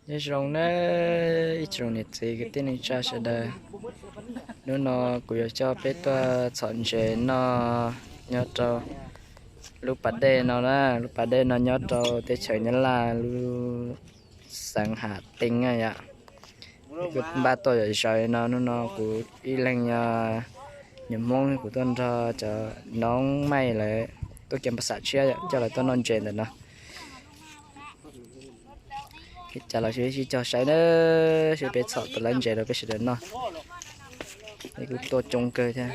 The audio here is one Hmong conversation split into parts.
Nyob zoo nawb ib tsoom niam txiv kwv tij neej tsa sawv daws. Hnub no kuv yuav coj peb tuaj txhom ntses noj nyob rau lub pas dej no na. Lub pas dej no nyob rau teb chaws Nyab Laj lub xeev Hà Tĩnh na yom. Kuv npaj tuaj yom zaws no, hnub no kuv ib leeg yog nyuam Hmoob, kuv tuaj nrog cov noob maij lawv tuaj kev npaj xam tshiab yom, coj lawv tuaj noj ntses ntawm no. Ua cas los sib cog saib na, seb peb txhom puas laib ntses rau peb sawv daws noj. Kuj tuaj coob kawg thiab.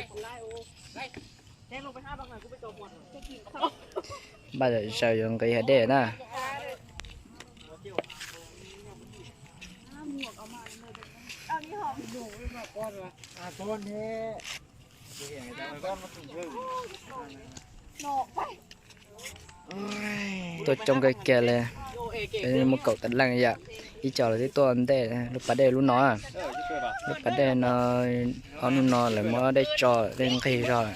Npaj zaws yuav nqis hav dej na. Tuaj coob kawg kiag li, muaj kaum tawm leej yom. Ib co los twb tuaj ntej lub pas dej lub no. Lub pas dej no, ob hnub no lawv muab dej tso, dej nqig zog.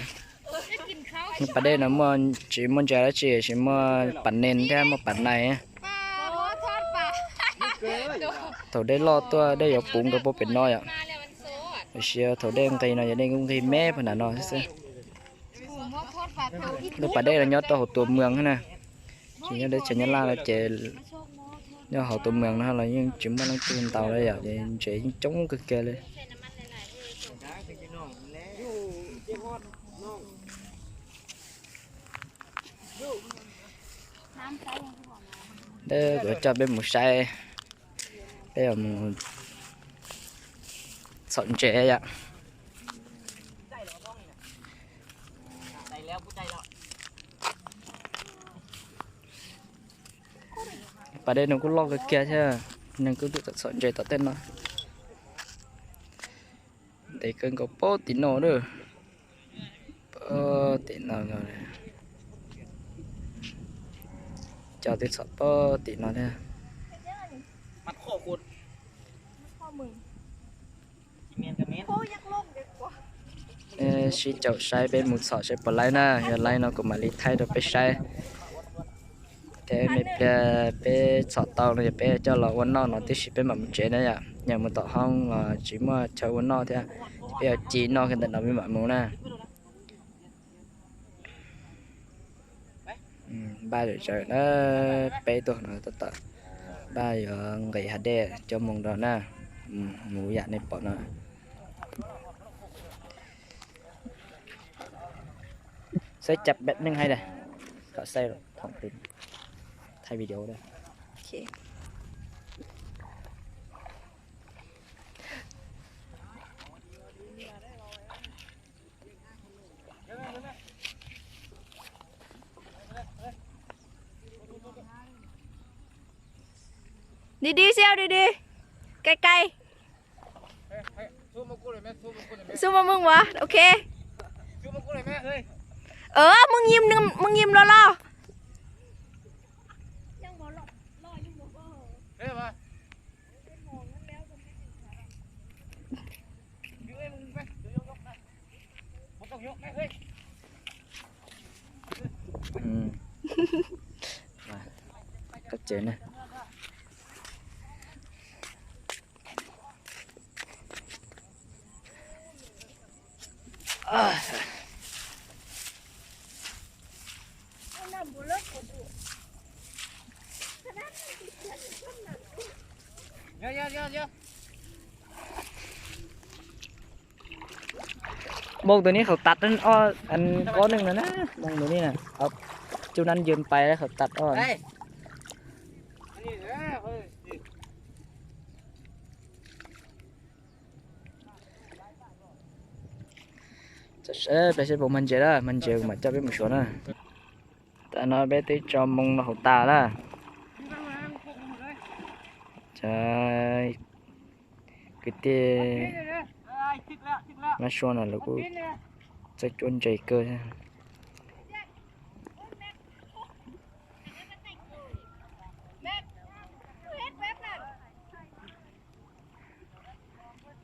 Lub pas dej no muaj, tsis muaj ntses dab tsi, tsis muaj pas nees thiab muaj pas nais. Thaum dej loj tuaj dej yuav puv nkawd puag pem no yom. Tiam sis thaum dej nqig no yog dej kuj nqig me puag nram no xwb. Lub pas dej no nyob rau hauv tus moos na, tsis nyob teb chaws Nyab Laj no ces nyob hauv tus moos no los yeej tsis muaj leej twg ntaus li yom, ces ntses yeej coob kawg kiag li. Kuv coj peb mus saib, peb mus txhom ntses yom. Pas dej no kuj loj kawg kiag thiab, neeg kuj tuaj txhom ntses tom tej no. Ntev kawg nkaus pem tim no na. Pem tim no, cov twb txhom pem tim no thiab. Sib caum saib peb mus txhom saib puas laib na, yog laib no kuv mam li thaij rau peb saib. Thiab me pliag peb txhom tau no ces peb coj los ua noj no tib si peb mam mus tsev na yom. Yog mus tom hoob los tsis muaj chaw ua noj thiab, peb yuav ci noj kiag ntawm no peb mam mus na. Npaj zawm zawm na, peb tuaj no tab tom npaj yuav nqis hav dej coj moo rau na, mus yam nej pom no. Xaib cab bẹt neeg hay lawm, kom xaib thaij video da. Đi đi xíu, đi đi. Cay cay. Xu ma mưng wa, ok. Ơ, mưng yim, mưng yim lo lo. Kab tsev na. Moo tus ni khawv tas, o, an ko neeg no na, moo tus ni na, cub nab yws pais khawv tas o. Peb seb puas mag ntses na, mag ntses kuv mam coj peb mus suav na. Tam no peb twb tso moo no hauv tas lawm. Kwv tij mab suab no lawv kuj txawj cuab ntses kawg.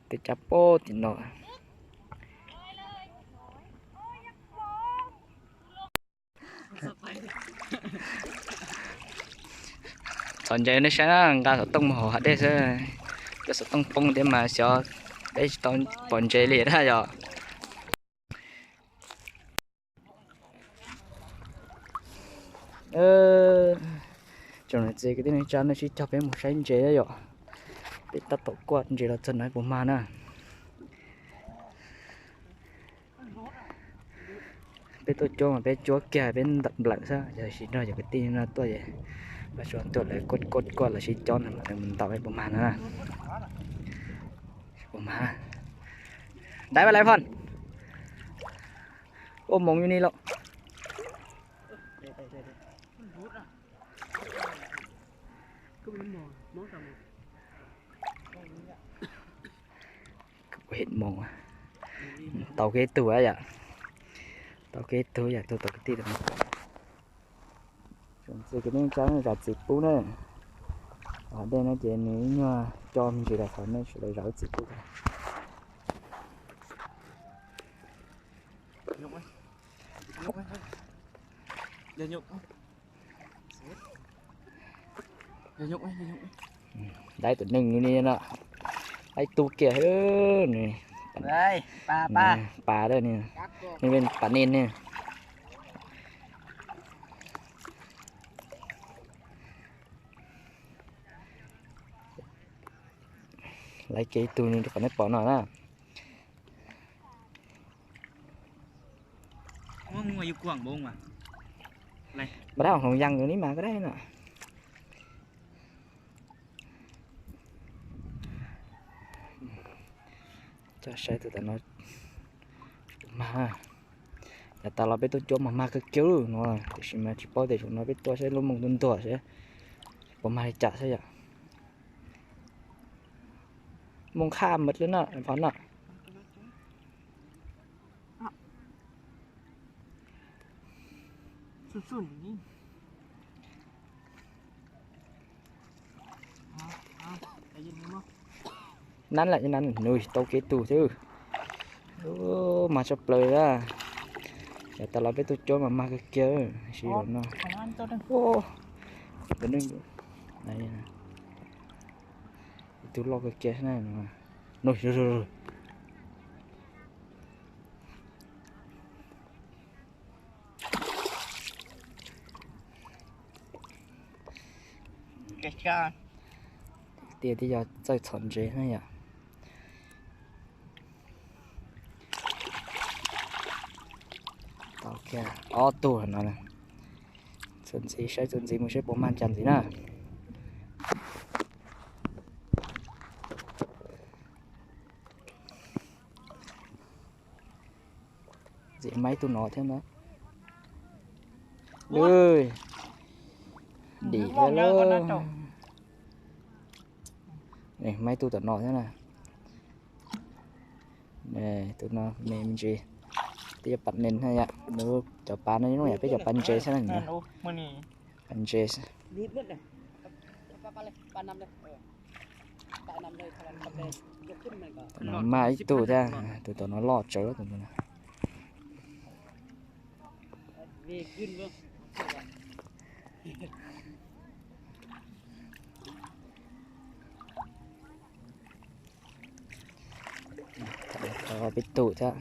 Tej cab pob tim no. Tos ntses nej saib na, nqa xov tooj mus hauv hav dej xwb, cov xov tooj poob thiab mas xyov peb tsis tau pom ntses li na yom. Tsoom niam txiv kwv tij neej tsa, nej sib cog peb mus saib ntses yom. Peb tab tom kuaj ntses los txog no puas mag na. Peb tuaj cuab mas peb cuab kiag peb nplawm xwb, yog tsis nrog cov kwv tij no tuaj es pab tsuas tuaj lawv kuaj kuaj kuaj los sib cob no mas lawv mus ntaus peb puas mag no na. Puas mag. Dai vas lais phom. Ua moov yus ni los. Tau kev tug yom. Tau kev tug yom, tug tau kwv tij. Tsoom niam txiv kwv tij neej tsa, zam txim pub na. Hav dej no ces nws ib nyuag co ntsis los thov nej sawv daws zam lub txim pub. Laib tus neeg li no, laib tug kiag, nws pas, pas, pas ne, laib kiag ib tug nws rau qhov nej pom no na. Mas dab hloov yas li mas ko dab no. Coj saib tus tom no puas mag. Yav tas los peb tuaj cuab mas mag kawg kiag no, tiam sis mas tsis paub tias zaum no peb tuaj saib lub moo tuaj ntuag seb puas mag li cas xwb yom. Moo qhaj mawm li no phom no. Nab lam nab nws tau kev tug xwb. Mag tshaj plaws a. Yav tas los peb tuaj cuab mas mag kawg kiag, tab sis zaum no ib tug loj kawg kiag. Tiag tiag yog txawj txhom ntses na yom. Tau kiag ob tug no. Txuas ntxiv saib, txuas ntxiv mus saib puas mag cas ntxiv na. Ntxiv mag ib tug no thiab na. Dim thiab lauj. Mag ib tug tom no thiab na. Tus no me ntsis, twb yog pas nees na yom, nws cov pas no zoo yam peb cov pas ntses xwb na. Pas ntses. Tom no mag ib tug thiab, tus tom no loj tsawv tus no. Peb tug thiab,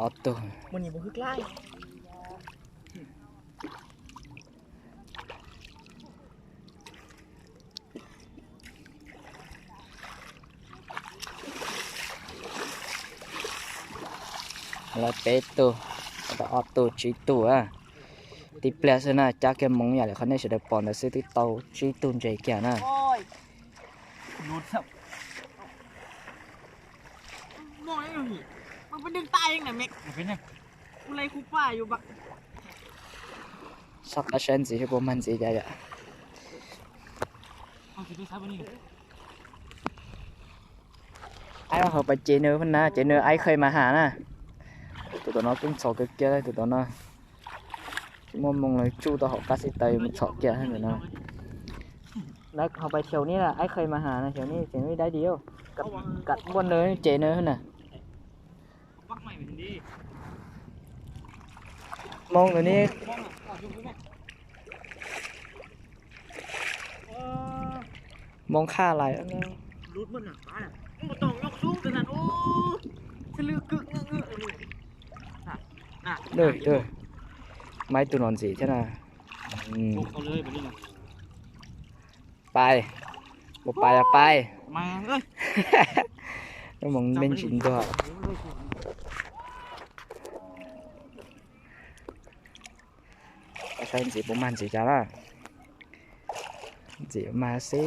ob tug. Lawv peb tug, tau ob tug tsib tug. Tib pliag xwb na, cab kiag moo yam li qhov nej sawv daws pom ntawd xwb twb tau tsib tug ntses kiag na. Soj qab saib ntxiv seb puas mag ntxiv cas yom. Aib hauv pas ces nws na, ces nws aib qhej mas has na. Tus tom no kuj ntxhov kawg kiag, tus tom no tsis muaj moo los tsuj tau hauv qab xib taws mus txhom kiag tus no. Lawv hauv pas xyaum ni aib qhej mas has no, xyaum ni ces ib dab di, kam npuaj nws ces nws na. Moo nws ni. Hmoob qhaj lais. Muaj ib tug no ntxim thiab na. Pais, mus pais os pais. Lub moo me ntsis ntuag. Saib ntxim puas mag ntxim cas na. Ntxim mag xwb.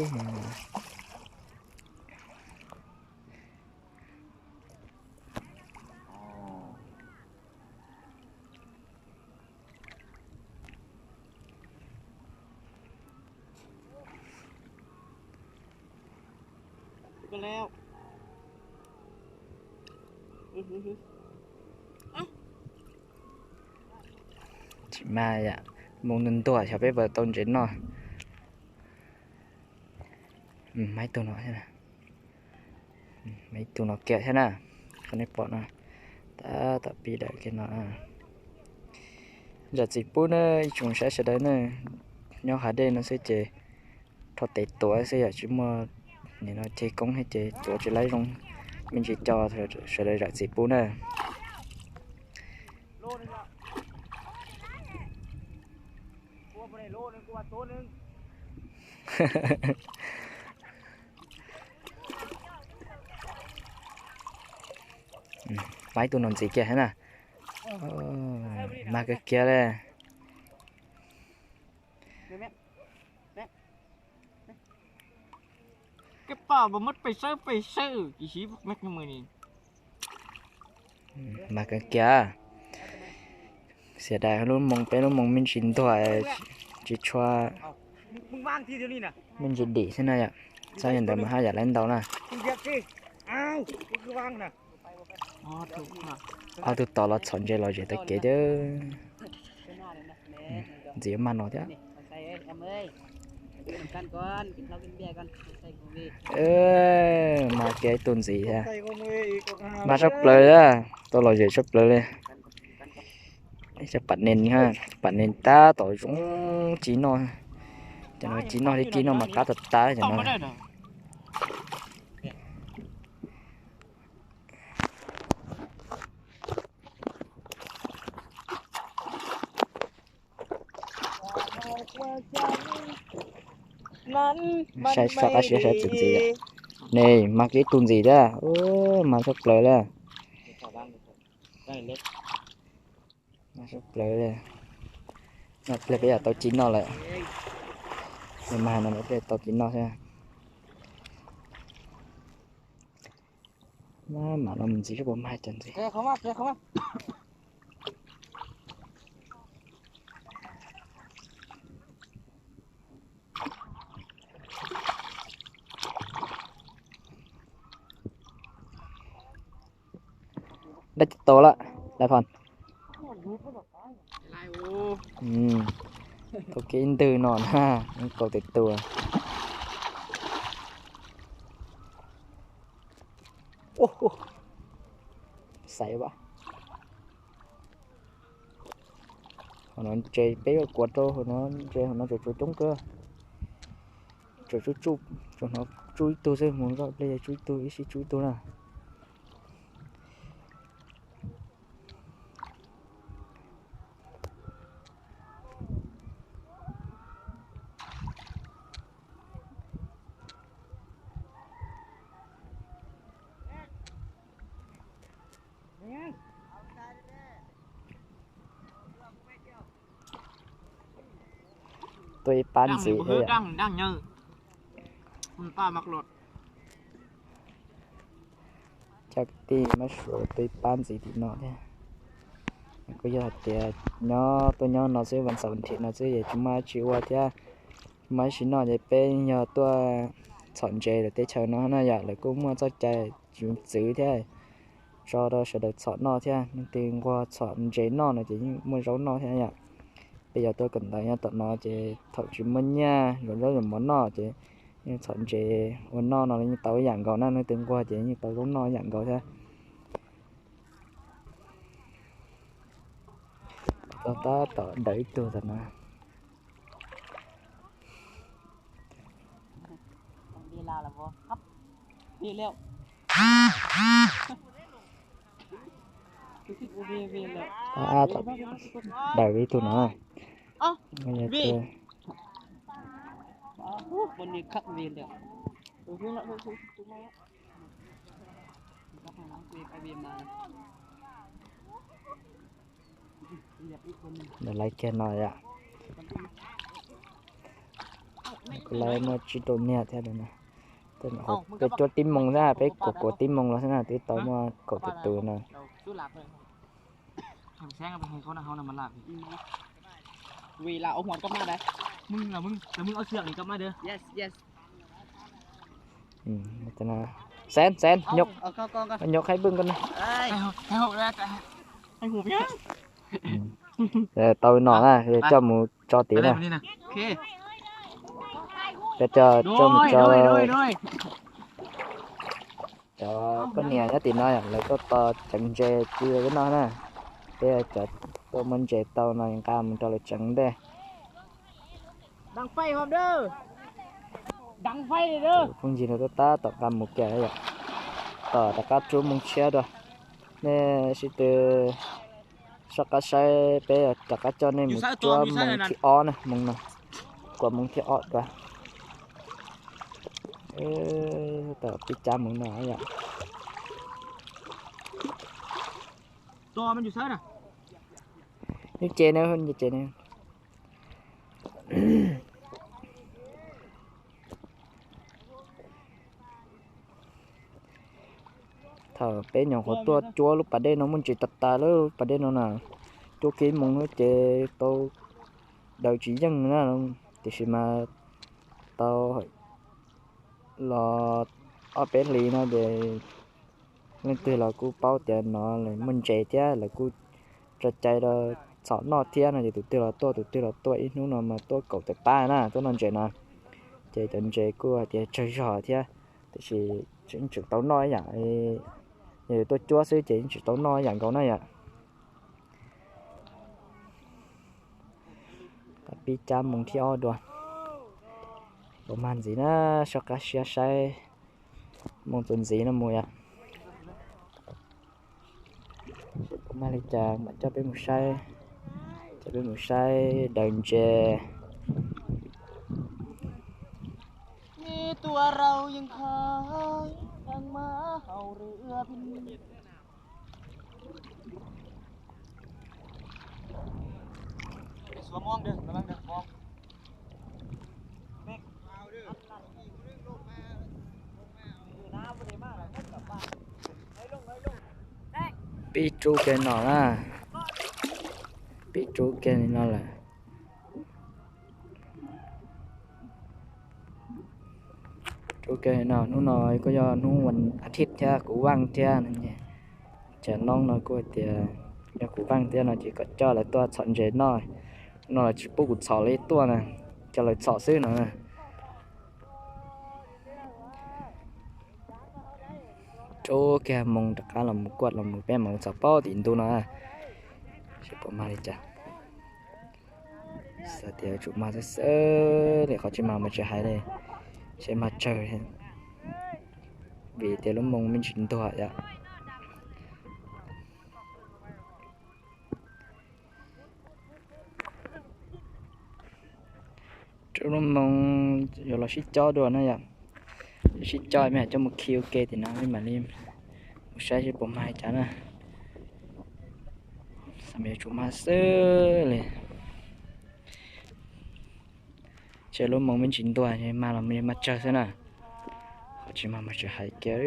Tsis mag yam, moo ntuag ntuag xyov peb puas tau ntses noj. Mas ib tug no, mas ib tug no kiag thiab na. Qhov nej pom no, tab tom pib dawm kiag no. Zam txim pub na ib tsoom saib sawv daws na, nyob hav dej no xwb ces rho tes tuav xwb yom, tsis muaj nim no ceg koob thiab ces tuav tsis laib zoo, me ntsis co, sawv daws zam txim pub na. Pab ib tug no ntxiv kiag thiab na. Mag kawg kiag li. Mag kawg kiag. Xiam dais lub moo, peb lub moo me ntsis ntuag, tsis tshua, me ntsis dim xwb na yom. Txhob yog ntawd mas haj yam laib ntau na. Ob tug tod los txhom ntses los zem tau kev thiab. Ntxiv mag no thiab. Mag kiag ib tug ntxiv thiab. Mag tshaj plaws, tau los zem tshaj plaws li. Cov pam nees, pam nees tab tom zoo ci noj. Cov no ci noj li ci noj mas qab tas tas cov no. Saib soj qab siab saib txwv ntxiv. Ne, mag kiag ib tug ntxiv thiab, mag tshaj plaws li. Mag tshaj plaws li. Pliag peb yam tau ci noj lawm. Mag no pliag tau ci noj thiab. Mam no mus ntxiv seb puas mag cov ntxiv. Dab tsi tau lawm, Lais Phom? Tau kiag ib ntwg no na, kaum tus tua. Xaiv as. Qhov no ntses peb yuav kuav rau hauv no, ntses hauv no tsuas tsuas coob kawg. Tsuas tsuj tsuj, tsuas hnov tsuj ib tug xwb, mus zoj pliag tsuj ib tug, ib sij tsuj ib tug na. Tuaj ib pab ntxiv thiab. Cov kwv tij mab suav tuaj ib pab ntxiv tim no thiab. Kuj yog hais tias nyob tuaj nyob no xwb, vas xaum nrhim no xwb es tsis muaj dab tsi ua thiab. Tsis muaj dab tsi noj ces peb yog tuaj txhom ntses lawm teb chaws no na yom, lawv kuj muaj txoj cai txwv thiab tso rau sawv daws txhom noj thiab. Leej twg nquag txhom ntses noj no ces yeej muaj zaub noj thiab yom. Peb yog tuaj kawm ntawv nyob tom no ces thaum tsis muaj nyiaj zaub zaub mov noj ces yeej txhom ntses ua noj no yeej tau ib yam nkaus na, leej twg nquag ces yeej tau zaub noj ib yam nkaus thiab. Tab tom dawm ib tug tam no. Daws ib tug no. Lawv laiv kiag no yom. Kuv laiv muaj tsib rau niag thiab no. Peb cuab tib moos xwb, peb kuav kuav tib moos los xwb na, twb tau muaj kaum tawm tus no. Xeev, Xeev, nyuam, nyuam qhaib bwj ko na. Tau no na, coj mus tso tid na. Coj, coj mus tso. Cov poj niam nyob tim no lawv tuaj tos tseev ntses ci lawv no na. Peb cov tuaj muab ntses tau no nqa mus rau lawv tseev ntej. Phooj ywg no tab tom nqa mus kiag yom. Tom rov qab rub moo tshiab dua. Nej sib tw soj qab saib, peb rov qab coj nej mus cuab moo thib ob na, moo no. Kuav moo thib ob dua. Tom pib cab moo no yom. Nws ces nws, nws ces nws. Thaum peb nyuam qhuav tuaj cuab lub pas dej no muaj ntses tas tas lub pas dej no na, cuab kiag ib moos xwb ces tau daws tsis yeej na, tiam sis mas tau los ob peb hlis no ces leej twg los kuj paub tias no lawv muaj ntses thiab lawv kuj tso cai rau txhom noj thiab no ces tus twg los tuaj tus twg los tuaj, ib hnub no mas tuaj kaum tawm pab na tuaj noj ntses no. Ces cov ntses kuj hais tias tsawg zog thiab, tiam sis tseem tau noj ib yam, yog yus tuaj cuab xwb ces yeej tseem tau noj ib yam nkaus na yom. Pib cab moo thib ob dua. Puas mag ntxiv na, soj qab siab saib moo txuas ntxiv no mus yom. Puas mag li cas mam coj peb mus saib, coj peb mus saib daws ntses. Pib rub kiag no na, pib rub kiag li no lawm. Rub kiag li no, hnub no kuj yog hnub vas thiv thiab kuv vaaj thiab, ces noob no kuj hais tias yog kuv vaaj thiab no ces kom coj lawv tuaj txhom ntses noj. Hnub no lawv tsis pub kuv txhom li tuaj na, coj lawv txhom xwb no. Rub kiag moo rov qab los mus kuaj los mus peb mus txog pem tim ntug no, seb puas mag li cas. Xav tias yuav tsum mag xwb xwb li, qhov tsis mag mas tsis hais li, seb mag tsawg, vim tias lub moo me ntsis ntuag yom. Rub lub moo yuav los sib cob dua na yom. Sib cob, mej coj mus khi ua ke tim no, mej mam li mus saib seb puas mag li cas na. Xav mas yuav tsum mag xwb li. Ces lub moo me ntsis ntuag, mag los mag tsawg xwb na. Qhov tsis mag mas tsis hais kiag.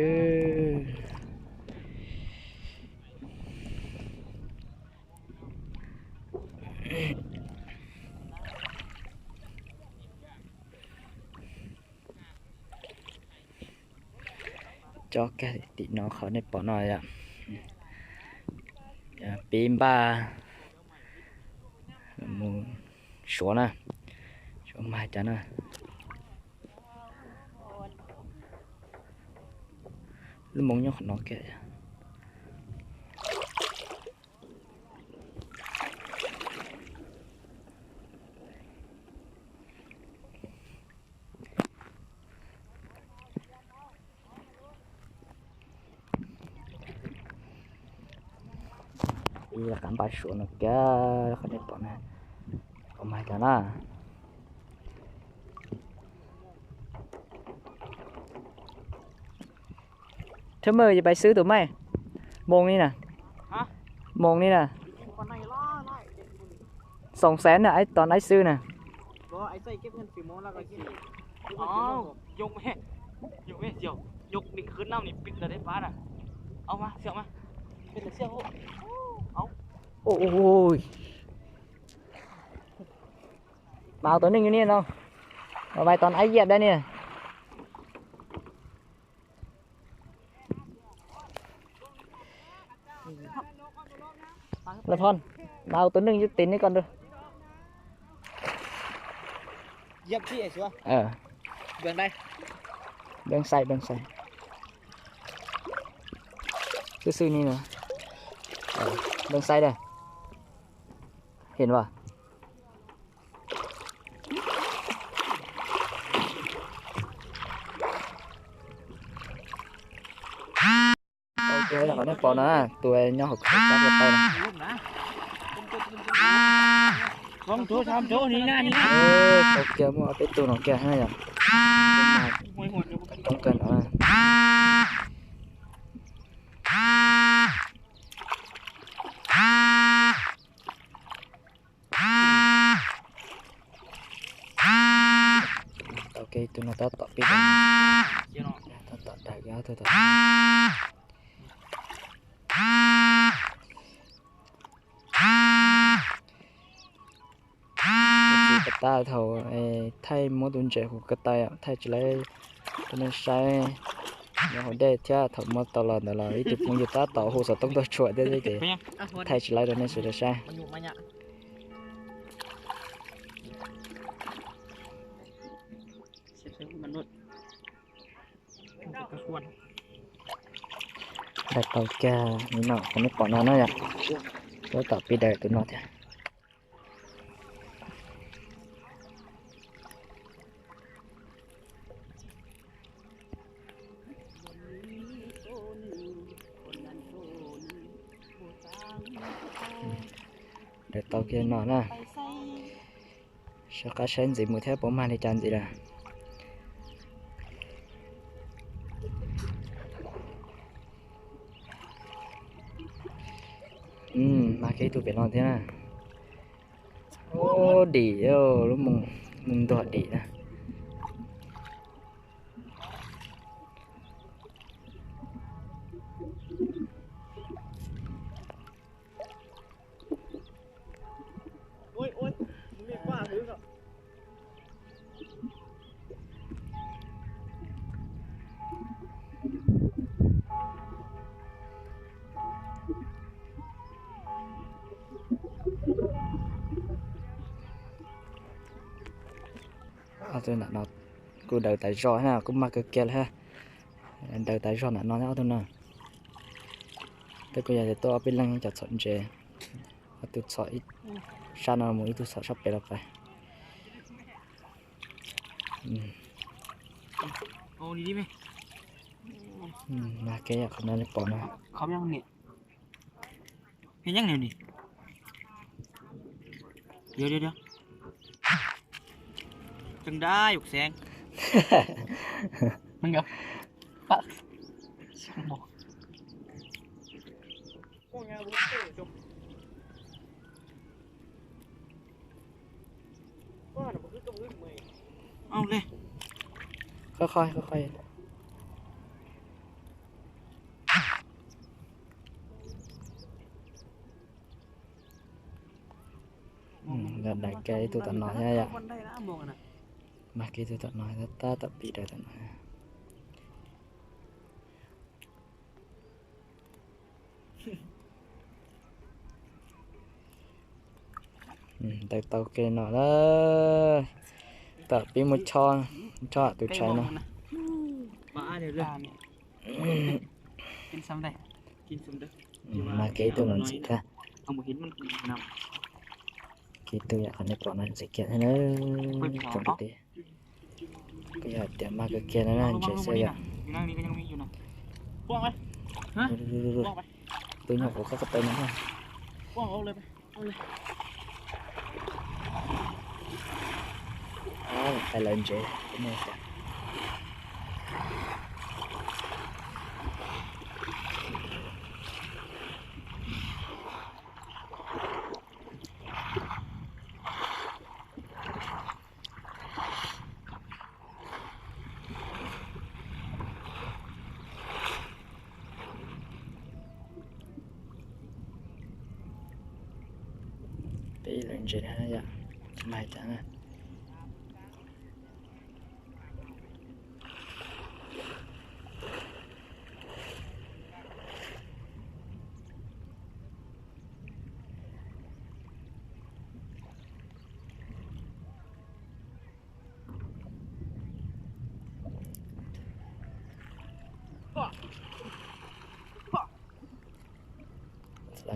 Cob kiag tim no qhov nej pom no yom. Pib npaj mus suav na, suav mag cas na. Lub moo nyob qhov no kiag. Ib lub qab npaj suav no kiag, qhov nej pom na, pom mas cas na. Thab mej, yus pais xwb tus mej, moos li na, moos li na, xoom xees na, ib tom ib xwb na. Ua, ua, ua, ua, ua tus neeg yus niaj no, vais tom ib yam dab niag. Los Thoj, mas tus neeg yus tim nej ko nrug. Bees xais, bees xais. Xwb xwb ni no. Bees xais da. Hin vas. Tau kiag qhov nej pom no, tus nyob hauv kab ko tau no. Tau kiag muaj peb tug no kiag na yom. Coob kawg no. Tau kiag tus no tab tom pib, tab tom daws kiag ob tug tom. Tus txiv ko tas thaum thaij muab tus ntses hu ko taw, thaij tsis laib rau nej saib. Nyob hauv dej thiab, thaum muab tau los ntawd los ib tug phooj ywg tab tom hu xov tooj tuaj tshuam thiab ces thaij tsis laib rau nej sawv daws saib. Daws tau kiag li no, qhov nej pom no na yom. Tab tom pib daws tus no thiab. Daws tau kiag no na. Soj qab saib ntxiv mus thiab puas mag li cas ntxiv lawm. Mag kiag ib tug pem no thiab na. Ub, dim, lub moos ntuag dim na. Ob tug ntawm no kuj daws tas zog na, kuj mag kawg kiag li thiab. Daws tas zog ntawm no thiab ob tug no. Twb kuj yog tias tuaj ob peb leeg cov txhom ntses, ob tug txhom ib sab no mus, ib tug txhom sab pem los pais. Mag kiag qhov no li pom no. Qhov, qhov, qhov. Daws kiag ib tug tom no thiab yom. Mag kiag ib tug tom no, tab tom pib daws tom no. Daws tau kiag no lawm. Tam pib muab chob, chob tus tshais no. Mag kiag ib tug no ntxiv thiab. Kiag ib tug yam qhov nej pom no ntxiv kiag thiab na. Tsoom kwv tij, kuj yog hais tias mag kawg kiag no na, ntses xwb yom. Tus nyob hauv ko taw no na. Pais lawv ntsev. Peb lawv ntsev na yom, tsis mag cas na.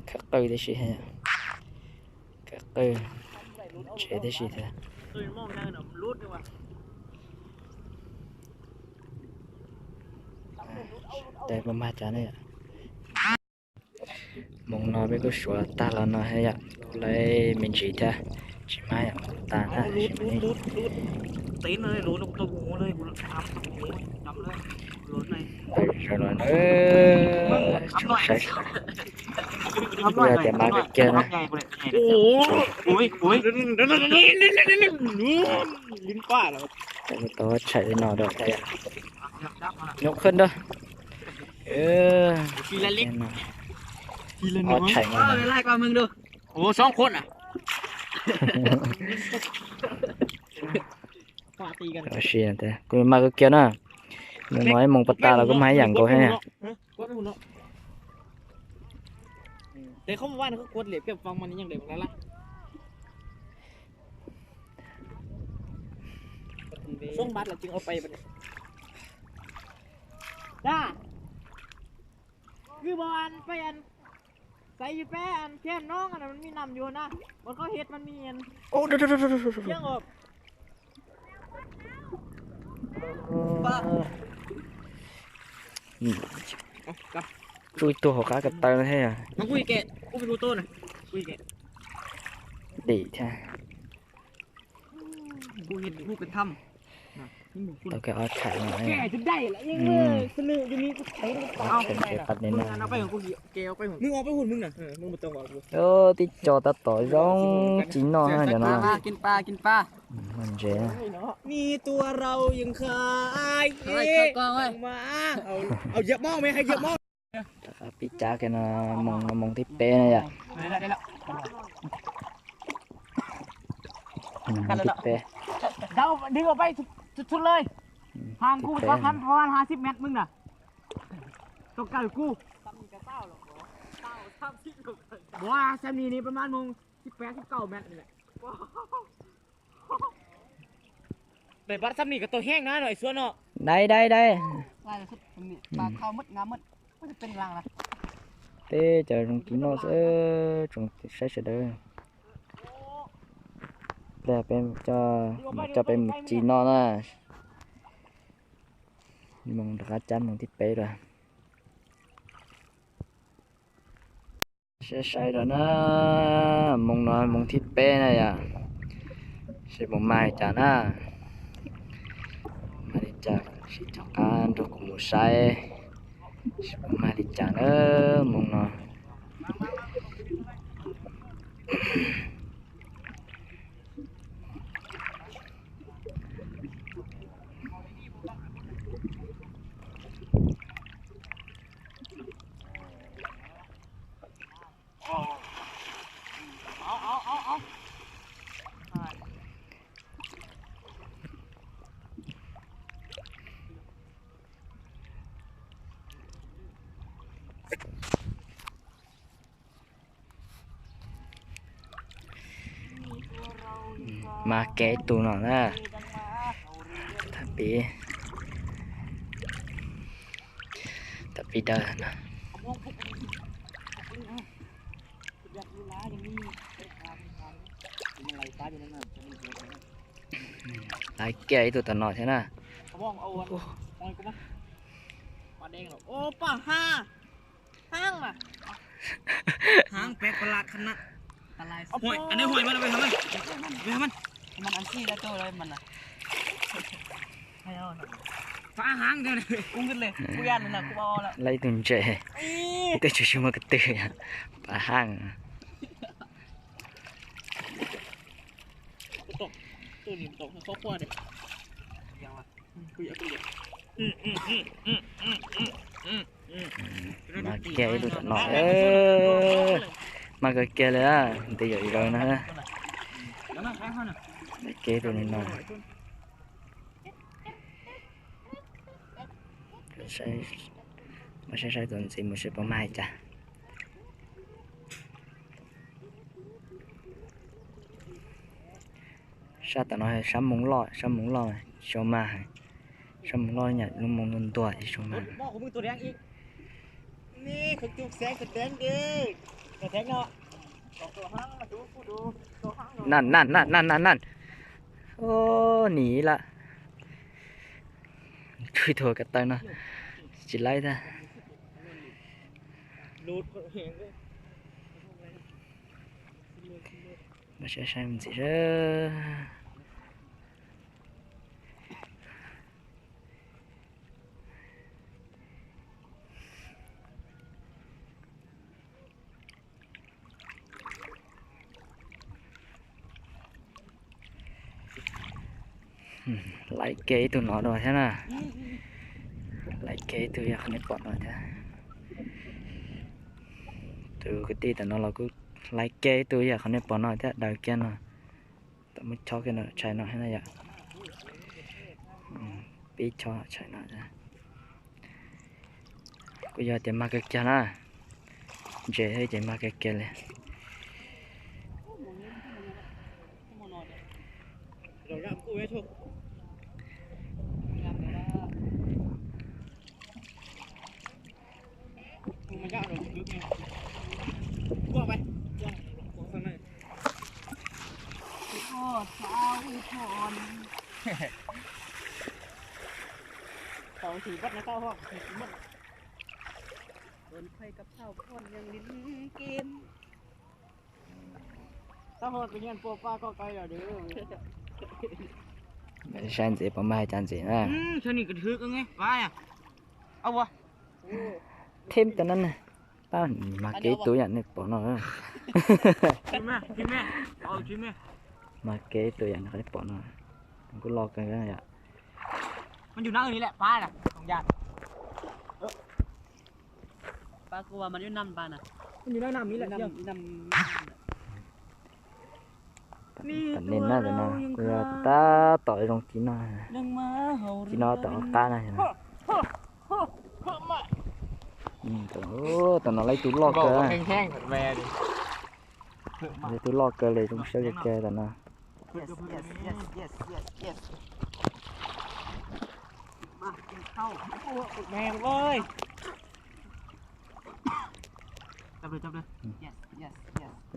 Khawb qawj tib si, khawb qawj ntsev tib si thiab. Dai puas mag cas ne yom. Moos no peb kuj suav tag los no thiab yom, kuj lawv me ntsis thiab, tsis mag yom, tas na. Zaum no na, tsoom saib, kuj yog tias mag kiag kiag na. Tau tshais li no rau thiab yom. Nyuj khwb nrog. Ob tshais no. Kuj mag kiag kiag na. Moos no ib moos pas tas los kuj mag ib yam nkaus thiab. Kwv, peb an, xaiv yus peb an thiab noog an, mas muaj nam yus na, mas koj hes mas muaj yeej os. Tsuj ib tug hauv qab ko taw thiab. Dim thiab. Tau kiag ob tshais no. Ob tshais ntsev qab li no. Tib co tab tom zoo tsis noj na cov no. Ntsev. Rov qab pib cav kiag no, moos no moos thib peb na yom. Moos thib peb. Thib peb. Dai dai dai. Peb cov zoo tsis noj xwb, tsoom saib sawv daws. Peb coj peb mus ci noj na. Moos rov qab cab moos thib peb lawm. Saib saib rau na, moos no moos thib peb na yom, seb puas mag li cas na. Mag li cas sib caum qab nrog kuv mus saib, seb puas mag li cas na moos no. Mag kiag ib tug no na. Thaj pib, thaj pib dawb no. Laiv kiag ib tug tom no thiab na. Hang peb pla khana. Pla. Huaj, aneb huaj mas, peb hab mas, peb hab mas. Peb hab mas. Aneb huaj mas. Peb hab mas. Pab hab tiag. Kuv nkag le, kuv ya le na, kuv ua lawm. Lawv ib tug ntses. Ib tug tsis muaj ko tw. Pab hab. Mas kiag ib tug tom no, mas kiag kiag li, ntev yam zaws na. Mas kiag ib tug li no. Mas saib saib txuas ntxiv mus seb puas mag li cas. Sab tom no sab Hmoob loj, sab Hmoob loj tsis tshua mag, sab Hmoob loj nyam lub Hmoob ntuag ntuag tsis tshua mag. Naj naj naj naj naj naj. Nim lawm. Tshuj tuag ko taw no tsis laib thiab. Mas saib saib mus ntxiv. Laib kiag ib tug no dua thiab na. Laib kiag ib tug yam qhov nej pom no thiab. Tus kwv tij tom no los kuj laib kiag ib tug yam qhov nej pom no thiab, daws kiag no. Tau muab chob kiag no tshais no thiab na yom. Pib chob tshais no. Kuj yog tias mag kawg kiag na. Ntses thiab ces mag kawg kiag li. Tau thì bắt nó tao hoặc thì cũng mất. Còn khay cặp sau con yang đến kem. Tao hỏi tự nhiên pua pa con cây là được. Saib ntxiv puas mag cas ntxiv na. Sao nị kịch hư ưng ấy, pa à. Ơ ua. Thêm tao nab na. Pab mag kev ib tug yam nej pom no. Mag kev ib tug yam nej pom no. Kuj loj kawg yom. Tam nim no tam no kuj yog tab tom zoo ci no. Ci no tom qab na. Tam no lawv ib tug loj kawg. Lawv ib tug loj kawg li, zoo siab kawg kawg tam no.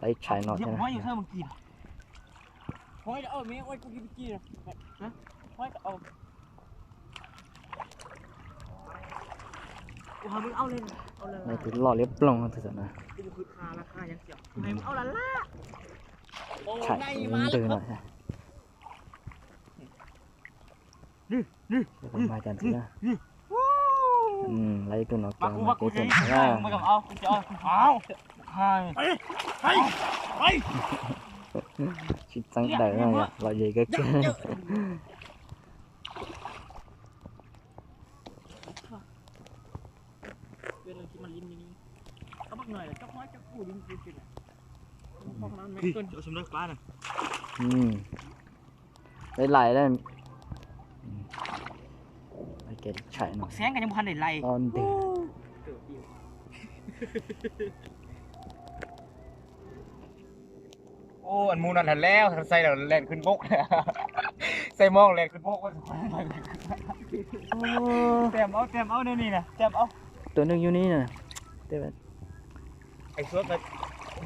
Lawv tshais no thiab. Lawv ib tug loj liab ploog tus tam no. Tshais ntws no. Mag cas ntxiv na. Lawv ib tug no kawg, mag kev ib tug no na. Tsis txeeb daws na yom, lom zem kawg kiag. Lawv lais lawm. Kev tshais no. Xeeb ka nyob mus haj ntawm lais. Ntws. Ub, anh mu no là leo, thằng say là lên khuynh quốc. Say mong lên khuynh quốc. Tem ốc, tem ốc nơi này nè, tem ốc. Tua neeg yug ni na. Anh Suốt là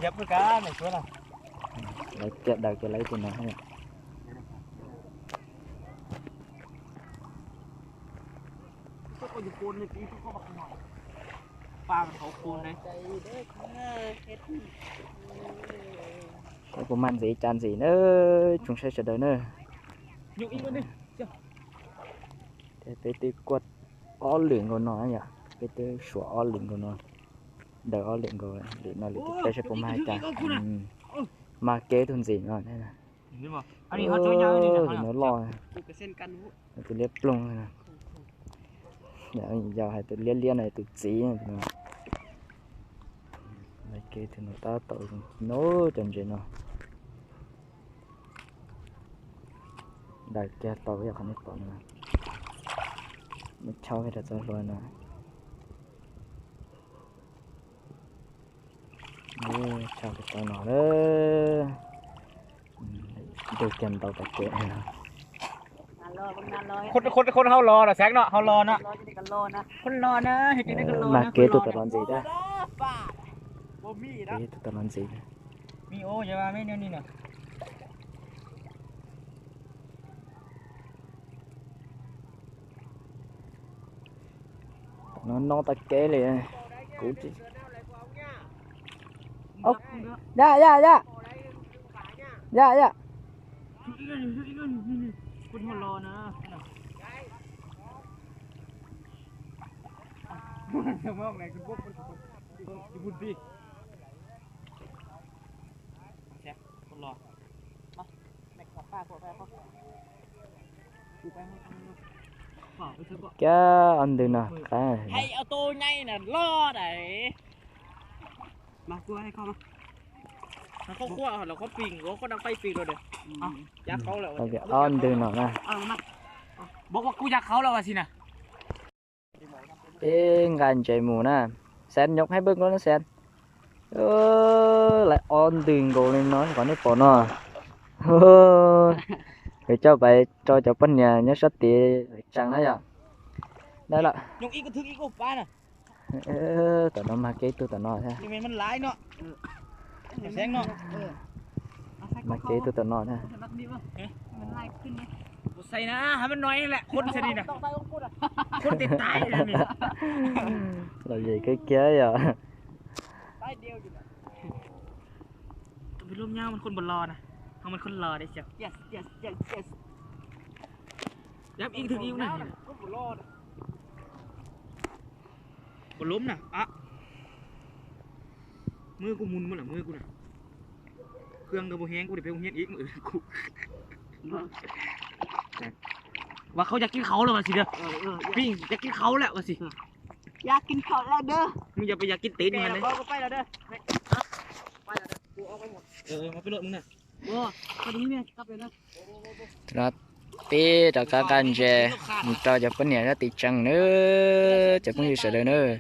hiệp với cá này Suốt à. Lawv kiag daws kiag lawv tus no. Saib puas mag ntxiv cas ntxiv na, tsoom saib sawv daws na. Peb twb kuaj ob lwm nkaus no yom, peb twb suav ob lwm nkaus no, daws ob lwm nkaus, lwm no lwm tus peb saib puas mag cas. Mag kev tug ntxim no. Tus no loj, tus liab ploog. Yog hais tus liab liab no tus txiv. Lawv kev tus no tab tom zoo no, cov ntses no. Daws kiag tau yog qhov nej pom no. Muab chau kiag rau txoj hlua no. Chau kiag tau no lawm. Ntug kiag ntau tas kev. Khod khod hau los los xeev no hau los na. Khod los na. Mag kev tug tom los ntxiv thiab. Kev tug tom los ntxiv. No no tag kev li. Kuv tsis, ya ya ya, ya ya. Kiag ob ntwg no qab. Ob ntwg no na. Peb nqa ntses mus na. Xav nyom hais npawj nkaus na xav. Lawv ob ntwg nkaus li no qhov nej pom no. Yuav coj pais rau cov poj niam nyob sab tid tsees na yom. Dab lawm. Tom no mag kev tug tom no thiab. Mag kev tug tom no thiab. Los zem kiag kiag yom. Muab kuv mus muab lam muab kuv na. Khương kau heev kuv peb hu hiab ib kuv. Vas khau yas kib khau lawm vas xis. Pij yas kib khau lawm vas xis. Yas kib khau lawm dab. Mub yog peb yas kib tev no. Peb rov qab nqa ntses mus rau cov poj niam sab tid tsees nawb, cov phooj ywg sawv daws nawb.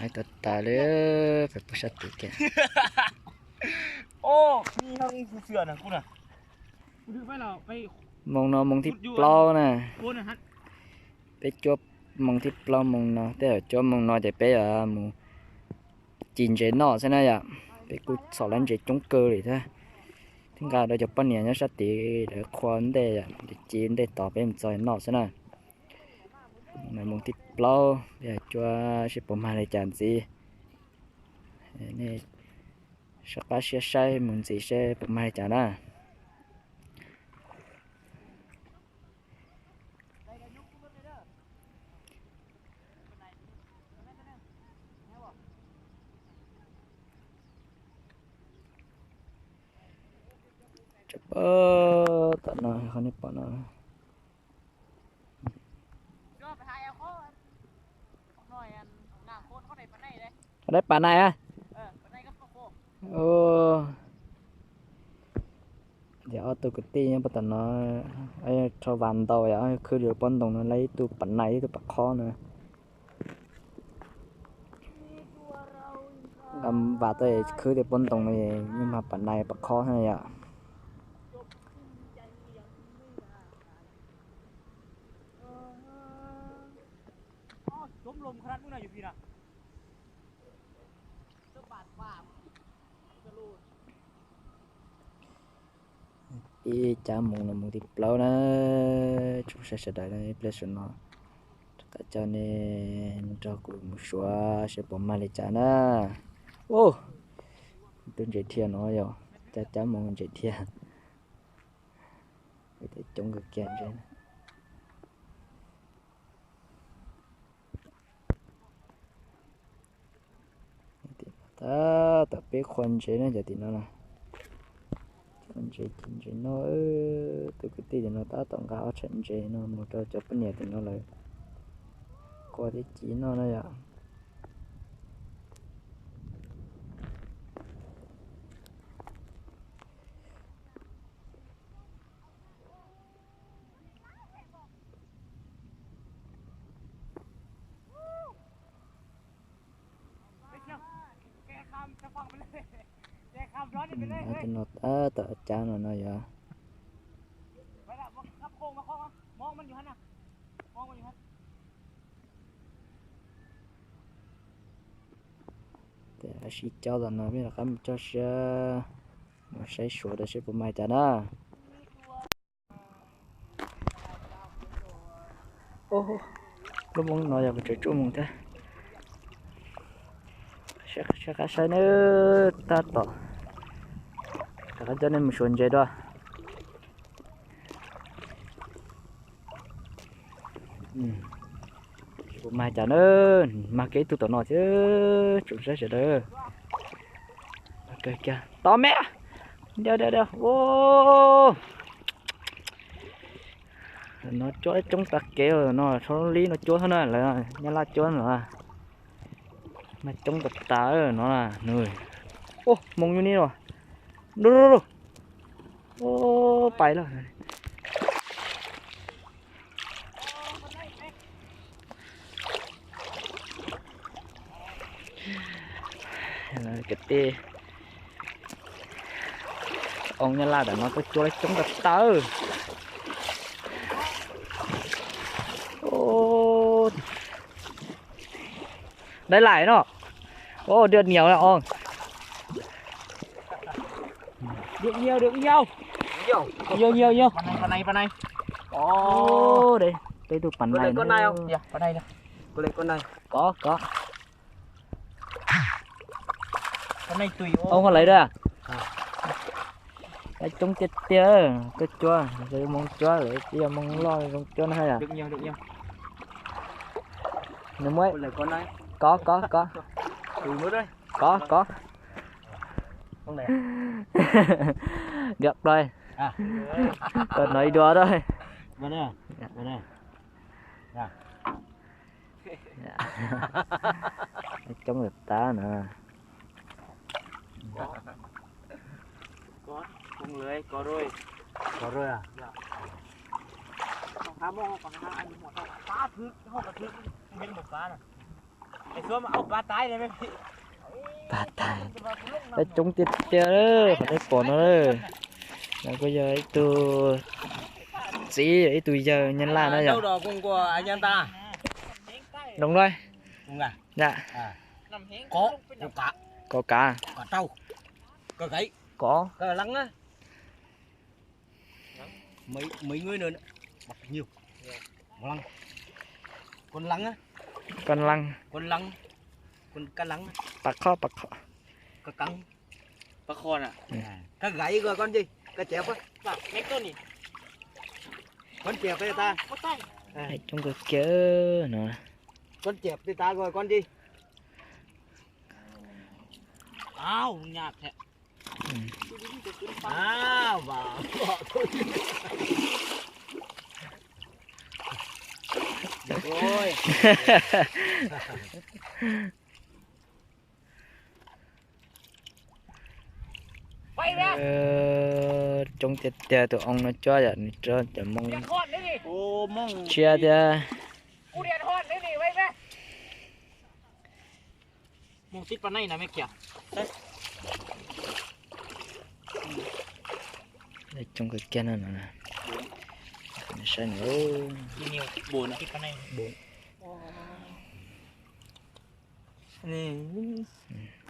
Hais tas tas li, peb pub sab tid kiag. Moos no moos thib plaub na. Peb cuab moos thib plaub moos no, tej zaum cuab moos no ces peb mus ci ntses noj xwb na yom. Peb kuj txhom lawv ntses coob kawg li thiab. Thiab nqa rau cov poj niam nyob sab tid lawv qhua ntej, ci ntej tos peb mus txog noj xwb na. Moos thib plaub, peb cuab seb puas mag li cas ntxiv. Nej soj qab siab saib mus ntxiv seb puas mag li cas na. Tom no qhov nej pom no. Qhov dab pas nais a. Ces ob tug kwv tij nyob puag tom no, rho vas ntaus, khwb li pob ntoo no, lawv ib tug pas nais ib tug pas khob no. Nqa vas tau khwb li pob ntoo no, yeej mag pas nais pas khob thiab yom. Ib cab moos no moos thib plaub na, tsoom saib sawv daws na, ib pliag saum no rov qab coj nej nrog kuv mus suav seb puas mag li cas na. Ub, tus ntses dhia no yog cab cab moos ntses dhia. Coob kawg kiag ntses. Tab tom peb qhua ntses na cov tim no na. Ntses ces ntses noj, tus kwv tij tim no tab tom nqa ob tsham ntses no mus rau cov poj niam tim no lawv qua thiab ci noj na yom. Tus no tab tom cab no no yog. Tab sis coj los no peb rov qab mus coj siab, mus saib suav rau seb puas mag cas na. Lub moos no yog kuv tseem tsuj moos thiab. Saib qab saib na, tab tom rov qab coj nej mus suav ntses dua. Puas mag cas na, mag kiag ib tug tom no thiab tsoom saib sawv daws. Kawg kiag tod me, dia dia dia. No cuab coob tag kev no, txhob li no cuab xwb na, lawv Nyab Laj cuab no. Mag coob tas tas no. Ub, moos yus ni los. Ub, pais lawm. Kwv tij, oo Nyab Laj ntawm no tuaj cuab lawv coob tas tas. Dai laim no. Ub, được nhiều không? Được nhiều, được nhiều. Nhiều, nhiều, nhiều. Con này, con này, con này. Ồ. Ồ, đây, đây tụi con này không? Dạ, con này nè. Con này, con này. Có, có. Con này tùy ô. Ông có lấy đây à? À. Lawv coob tiag tiag, tuaj cuab, lawv moos cuab, lawv ib yam moos loj zoo cuab na. Được nhiều, được nhiều. Nws muaj. Con này, con này. Có, có, có. Tùy nữa đấy. Có, có. Không này. Được rồi. À. Tôi nói đùa thôi. Vào đây à? Dạ. Vào đây. Dạ. Coob tas tas na. Có, có lưới, có rồi. Có rồi à? Dạ. Còn cá mò, còn cá, anh một con cá thứ, không có thứ, không biết một cá này. Em xuống mà ông cá tái này mới bị. Cá tái. Lawv coob tiag tiag, qhov nej pom no. Lawv kuj yog ib tug txiv ib tug yawg Nyab Laj na yom. Đâu đó cũng của anh em ta. Đúng rồi. Đúng à? Dạ. À. Có, có cá. Có cá. Có trâu. Có gãy. Có. Có lăng á. Mấy, mấy người nữa, nữa. Bắt nhiều. Một lăng. Con lăng á. Con lăng. Con lăng. Con cá lăng á. Cá kho, cá kho. Cá căng. Cá kho nè. Ừ. À, cá gãy rồi con gì? Cá chép á. Con chép đây ta. À. Coob kawg kiag no. Con chép đây ta rồi con gì? Ao, nhạt thế. Ừ. À, và rồi. Coob tiag tiag, tus oo no cuab yom, nws rau cov moos tshiab thiab. Moos tib pas neej na me kiag. Coob kawg kiag no no. Saib no.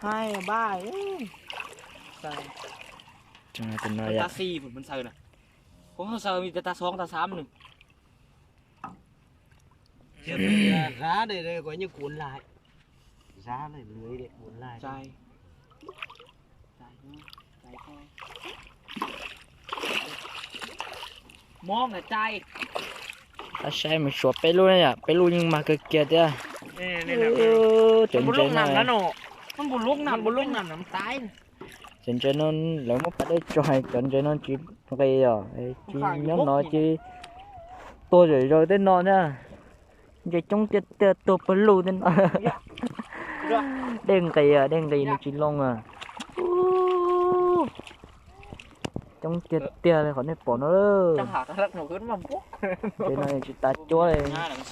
Hai ba. Coob no yom. Không sao, sao tao xóm tao xám nè. Giá này, đây có những cuốn lại. Giá này, lưới để cuốn lại. Trai. Trai, trai có. Món là trai. Tao saib mus suav peb lub na yom, peb lub yeej mag kawg kiag thiab. Cov ntses no, cov ntses no lawv muab pas dej tso, cov ntses no tsis nqis os, tsis nyob no ces tuag zom zaws tej no na. Ntses coob tiag tiag, tuag pawg lug tej no. Dej nqis, dej nqis nws tsis loo a. Coob tiag tiag li qhov nej pom no. Ntses no tsis tas cuab li,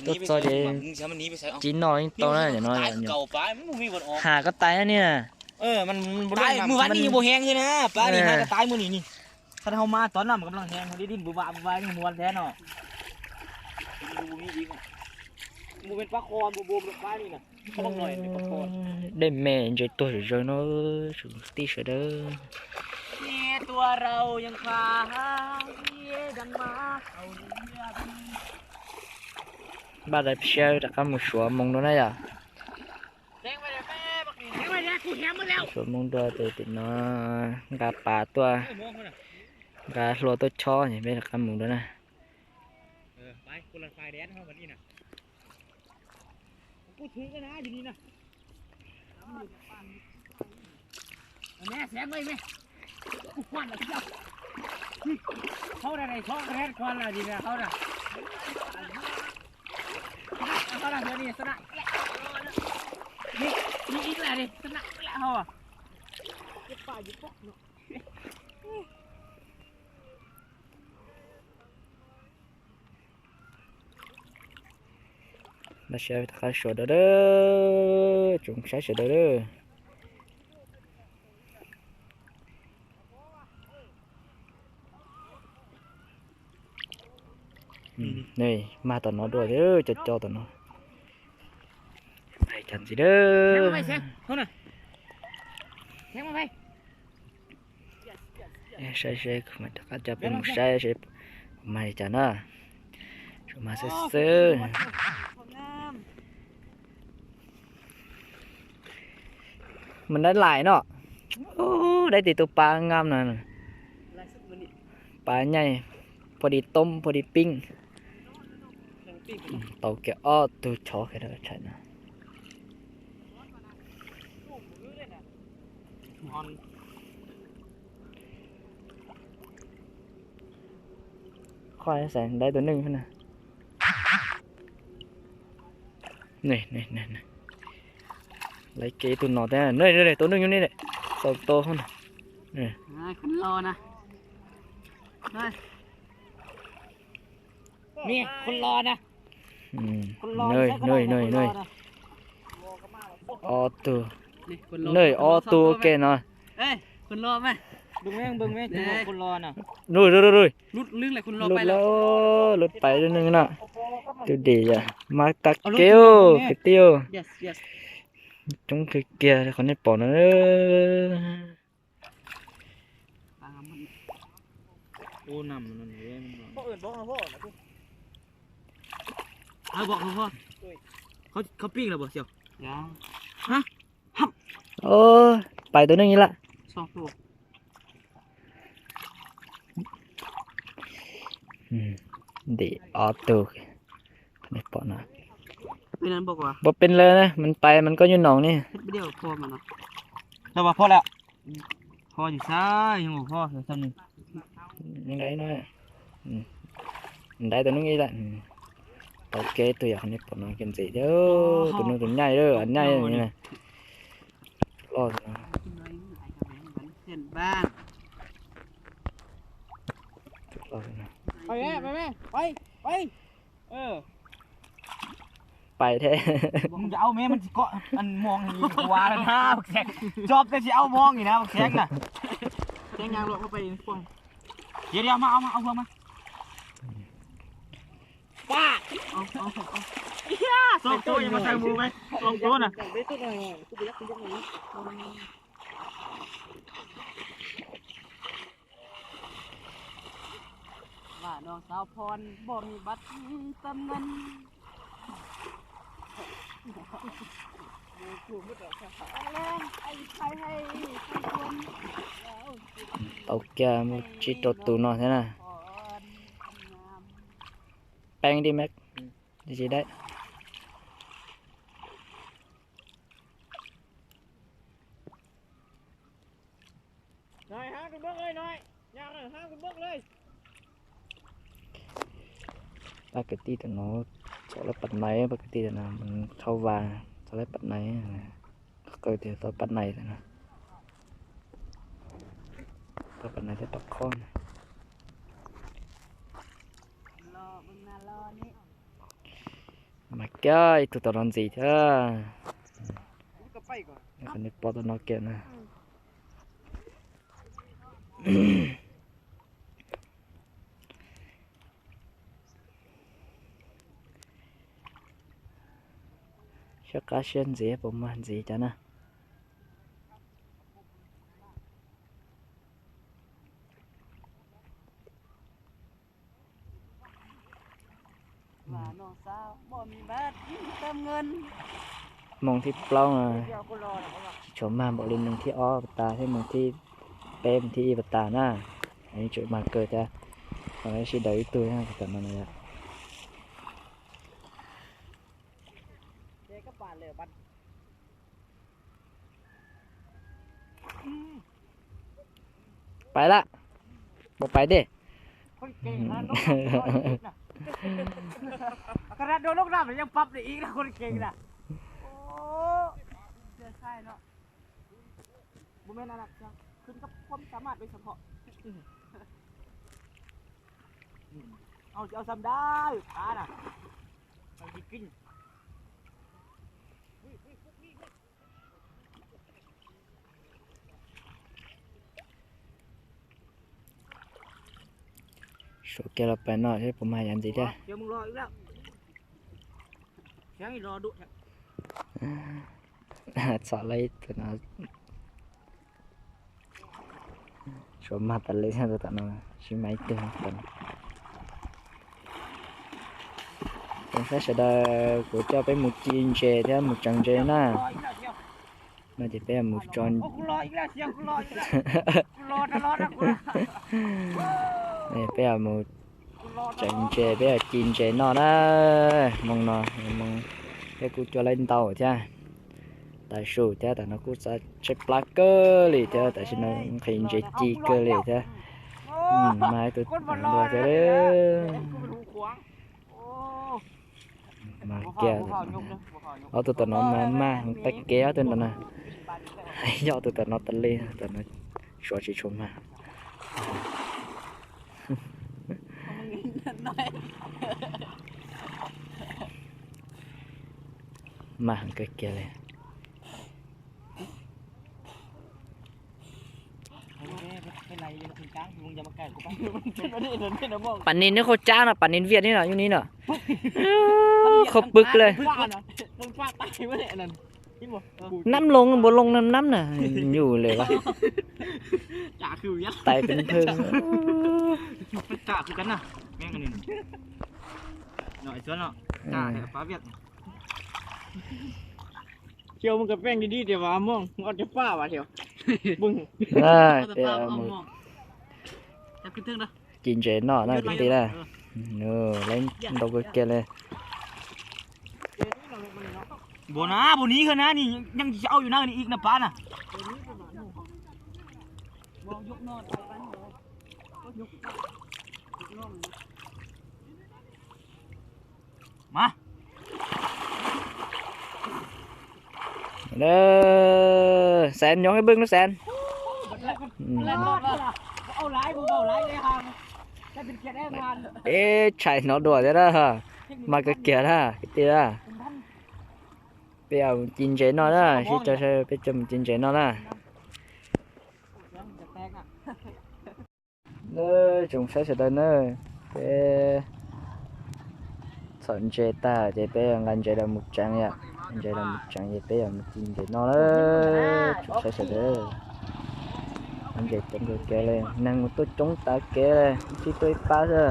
tuaj txog ces tsis noj yeej tau na no. Has koj tais na niag. Mus vaj ni mus heev xwb na, pab ni has koj tais mus ni ni. Qhov hauv mas tov noj mas kab laj heev, dib dib npus vaj npus vaj mus vaj thiab no. Dej me ntses tuag zom zaws no, tij sawv daws. Npaj dai siab rov qab mus suav moo dua na yom. Suav moo dua ces tim no nqa pas tuaj, nqa hlua tuaj chob es peb rov qab mus dua na. Npaj siab rov qab suav dua, tsoom saib sawv daws. Mag tom no dua thiab, co co tom no. Cov ntxiv a. Saib seb, kuv mam rov qab coj peb mus saib seb kuv mag li cas na. Tsuas mag xwb xwb. Mas dab laim no, dab tim tus pa ngam no, pa nyaij, pua di toob pua di pib. Tau kiag ob tug chov kiag tshais no. Qhov xav dai tus neeg na. Laiv kev tus no thiab, tus neeg nyob ni, tau tau na. Ob tug, ob tug ua ke no. Lub pais lub neeg no. Tus dim yom, mas tag kev kwv tij. Coob kawg kiag li qhov nej pom no. Pais tus neeg ib lawm. Dim ob tug, nej pom no. Puas pes lawm na, mas pais mas koj nyuag noos ni. Dai tus neeg ib lawm. Tau kev tus yog qhov nej pom no, kev ntxim thiab, tus neeg tus nyaij, nyaij. Pais thiab. Tau kiag mus tsib rau tus no thiab na. Peeb di me, di tsis dai. Pab kwv tij tam no txog lawv pab nais, pab kwv tij tam no thauj vas txog lawv pab nais, qw tias tau pab nais tam no, tau pab nais thiab tau khob na. Mas kiag ib tug tau no ntxiv thiab. Qhov nej pom tau no kiag na. Siab qab siab ntxiv puas mag ntxiv cas na. Moos thib plaub tsis tshua mag npaum li moos thib ob pas tas thiab moos thib peb moos thib ib pas tas na. Tseem mag kawg thiab, sib daws ib tug thiab tam no na. Pais lawm, mus pais dej. Suav kiag los pais no seb puas mag yav ntxiv thiab. Txhom lawm tus no. Suav mag tas li thiab tus tom no, sib mag ib tug tom no. Tsoom saib sawv daws, kuv coj peb mus ci ntses thiab mus tseev ntses na. No ces peb mus tso, peb mus tseev ntses, peb ci ntses noj na. Hmo no peb kuj cua laib ntau thiab, tas su thiab, tam no kuj xav tshaib plab kawg li thiab, tam sim no nqhis ntses ci kawg li thiab. Mas tus dua thiab, mas kiag ob tug tom no mas mag qab kev ob tug no na. Yog tus tom no tas li, tom no Suav tsis tshua mag. Mag heev kawg kiag li. Pam nis neb qhov cab no, pam nis viaj neb no, yug neb no, qhov pwg li. Nab loo npaum loo nab na, yug li. Tais peev phwj. Ci ntses noj na kwv tij na. Laib ntau kawg kiag li. Xees nyob ib pwg no Xees. Peb tshais hnov dua thiab na, mas kawg kiag na kwv tij na. Peb mus ci ntses noj na, sib coj peb coj mus ci ntses noj na. Tsoom saib sawv daws na, peb txhom ntses tag ces peb nqa ntses los mus tseev yom, ntses los mus tseev ces peb yuav mus ci ntses noj na, tsoom saib sawv daws. Ntses coob kawg kev li, neeg mus tuaj coob tas kev li, tib tuaj ib pab xwb.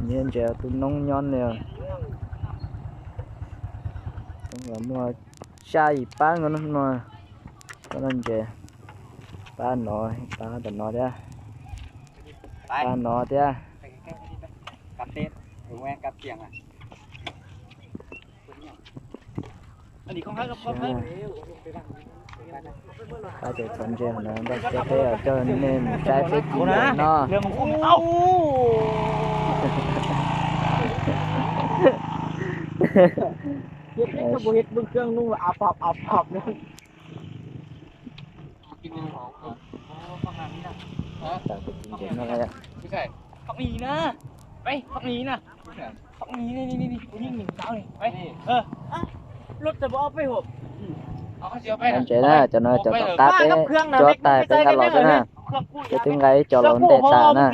Nyias ntses tus noob nyob li. Coob los muaj xya yim pab no, no ntses. Pab no, pab tom no thiab, pab no thiab. Pab cov txhoov ntses no npaj siab peb coj nej mus saib peb ci ntses no. Ntses na, cov no cov tom qab peb cuab tas peb nqa los xwb na. Peb twb nqa ib co los ntej tas na.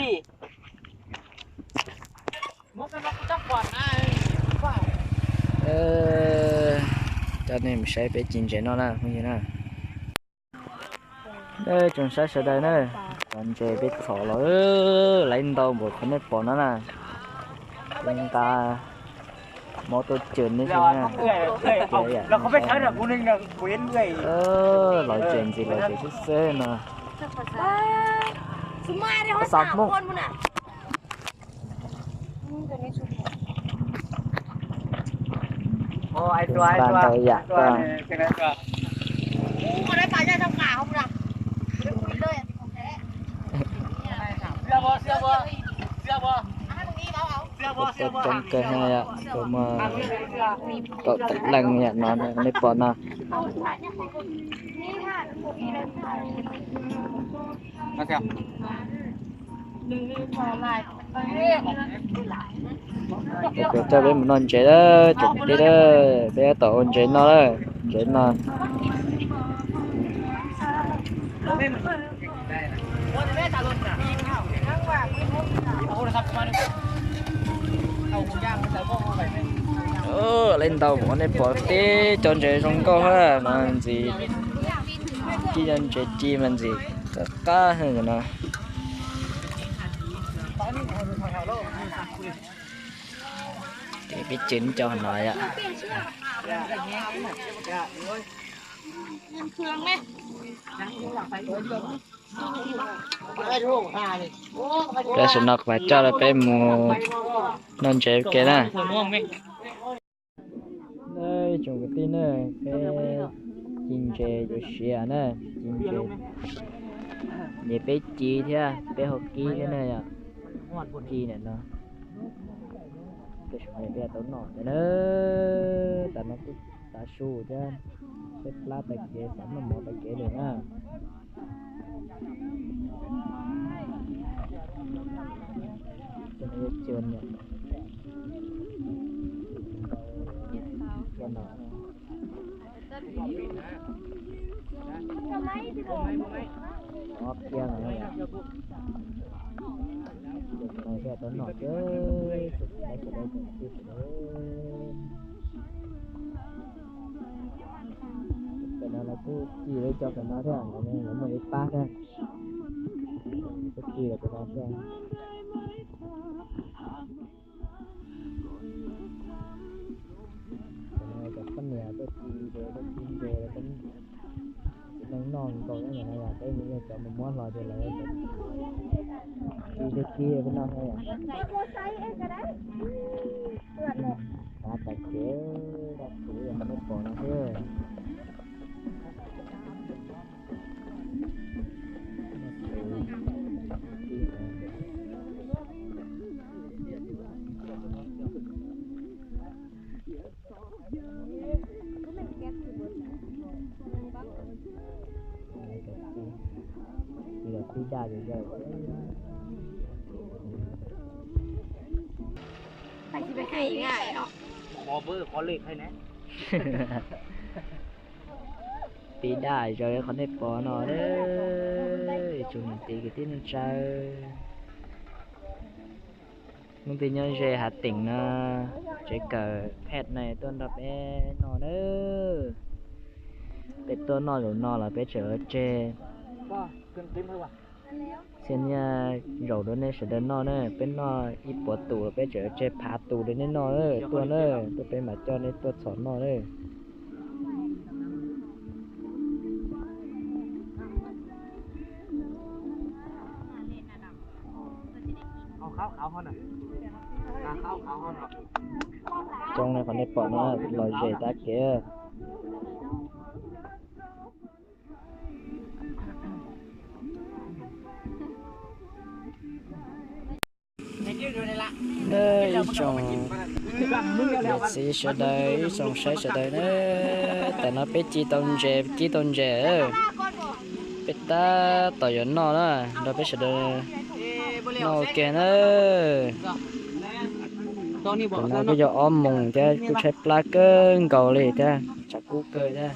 Coj nej mus saib peb ci ntses no na phooj ywg na. Tsoom saib sawv daws na, cov ntses peb txhom los lawv ntau npaum qhov nej pom no na. Peb nqa mob tuaj cwm nej xwb na. Los ntses ntxim los ntses xwb xwb no. Xav muaj ntau yam. Tuaj coob kawg, tuaj muaj kaum tawm leej yam no nej pom no. Peb coj peb mus noj ntses lawm tsoom kwv tij, peb tab tom ua ntses no lawm, ntses no. Lawv ntau, nej pom teb cov ntses zoo nkauj na, mas ntxim, tib cov ntses ci mas ntxim qab qab no. Ces peb cim cov no yom. Tam sim no kuv coj peb mus noj ntses ua ke na. Tsoom kwv tij na, peb ci ntses yuav siav na, ci ntses. Ces peb ci thiab peb ho kib thiab na yom. Ci ntawm no, peb tau noj ntawm na. Tam no kuj tav su thiab, peb plab tag kev, xav noj mov tag kev lawm na. Tam no lawv kuj ci lawv cov tam no thiab, lawv muaj ib pab thiab. Kuj ci lawv tam no thiab. Tam no cov poj niam tuaj ci ntses, tuaj ci ntses, tib neeg noj nkaus na, tam no yog peb yog cov mus muab hlo ces lawv ci thiab kib peb noj thiab yom. Tav tas kev, daj kuv yog qhov nej pom no xwb. Tib daj zog, tib daj zog li qhov nej pom no, tsoom niam txiv kwv tij neej tsa. Hnub twg nyob ze Hav Teem no, tsev kawm phej no tuaj nrog peb noj nawb. Peb tuaj noj zaum no los peb tseem ua tseg Txhiaj niaj zaus rau nej sawv daws noj na, peb noj ib puas tus peb tseem tseg phav tus rau nej noj na, tuaj na, tuaj peb mam coj nej tuaj txhom noj na. Coob li qhov nej pom no, lom zem tag kev. Ib tsoom niam txiv sawv daws, ib tsoom saib sawv daws na, tam no peb ci tau ntses, ci tau ntses, peb tab tom yuav noj na, nrog peb sawv daws noj ua ke na. Tam no kuj yog ob moos thiab, kuj tshaib plab kawg nkaus li thiab, tshav kub kawg thiab.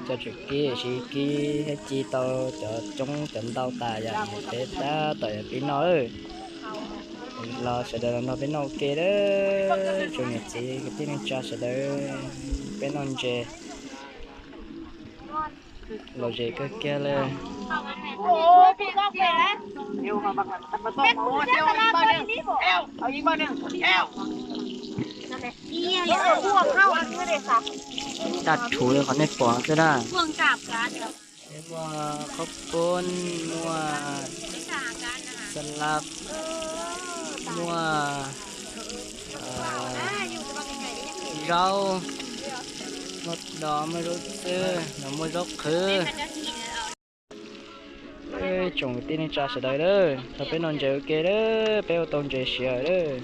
Cov tseem kib tsis kib thiab, ci tau cov coob cov ntau tas yom, peb tab tom yuav pib noj lawm. Los sawv daws los nrog peb noj ua ke lawm, tsoom niam txiv kwv tij neej tsa sawv daws, peb noj ntses. Lom zem kawg kiag li. Daj rhuv li qhov nej pom xwb na. Muaj qhaub poob, muaj xas las, muaj zaub, muaj dos, muaj zaub txwb, no muaj zaub qhwv. Tsoom kwv tij neej tsa sawv daws, nrog peb noj ntses ua ke lawm, peb ua tau ntses siav lawm.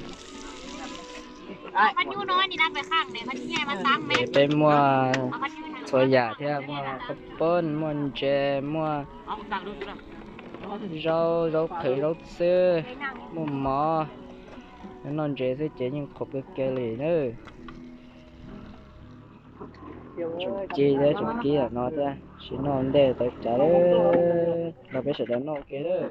Peb muaj txhua yam thiab, muaj qhaub poob, muaj ntses, muaj zaub, zaub qhwv, zaub txwb, muaj mov. Noj ntses xwb ces yeej qhuav kawg kiag li na. Tsoom ci thiab tsoom kib no thiab, sim noj ntej tau cas lawm, nrog peb sawv daws noj ua ke lawm.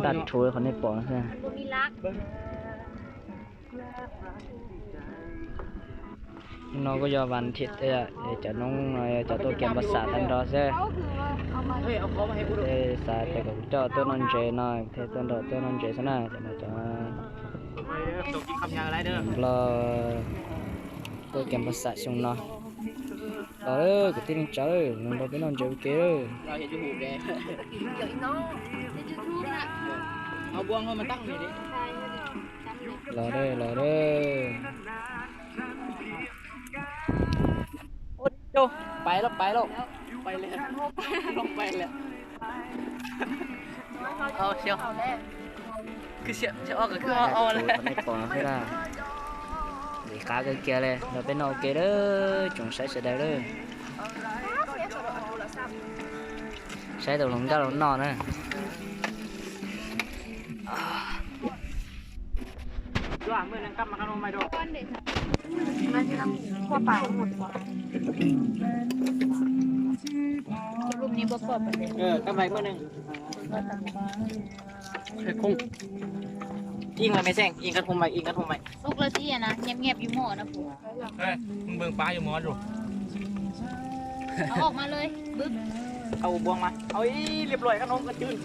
Daj rhuv qhov nej pom xwb. No kuj yog vas thiv, cov noob no cov tuaj kiag npau xas tag nrho xwb. Tej xav tias kom kuv coj tuaj noj ntses no thiaj tuaj nrog tuaj noj ntses xwb na, cov no cov Nplog tuaj kiag npau xas xyoo no. Los kwv tij neej tsa, los nrog peb noj ntses ua ke. Los, los. Pais lauj, pais lauj. Pais lauj. Pais lauj. Ntses qab kawg kiag li, nrog peb noj ua ke lawm, tsoom saib sawv daws lawm. Saib tus hluas nkauj los noj na. Ib leeg me xeem, ib leeg me, ib leeg me. Ub, lawv thiaj na, nyiam nyiam yus muaj na kuv. Mus pab yus muab zus. Au, ua mas, au ib liab luam kab noob kab cwj.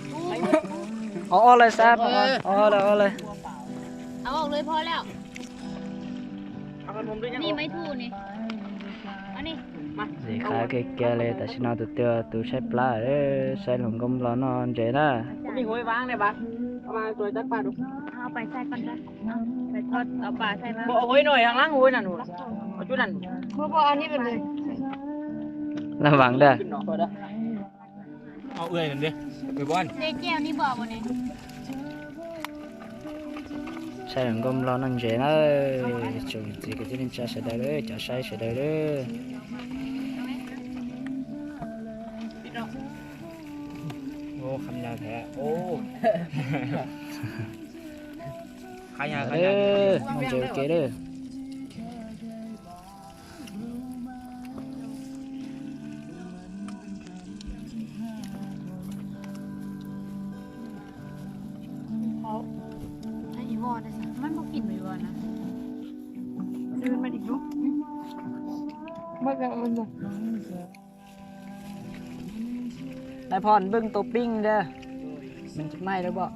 Au, au lawm sab, au lawm, au lawm. Zem qab kiag kiag li, tam sim no tus twg tus tshaib plab, saib hluas nkauj nplog noj ntses na. Laj Vaas ntag. Saib hluas nkauj nplog noj ntses na, tsoom txiv kwv tij neej tsa sawv daws, cov saib sawv daws. Noj ntses ua ke lawm. Nais phoo npwj tus pib ntag, nws tsis maij lawm pom.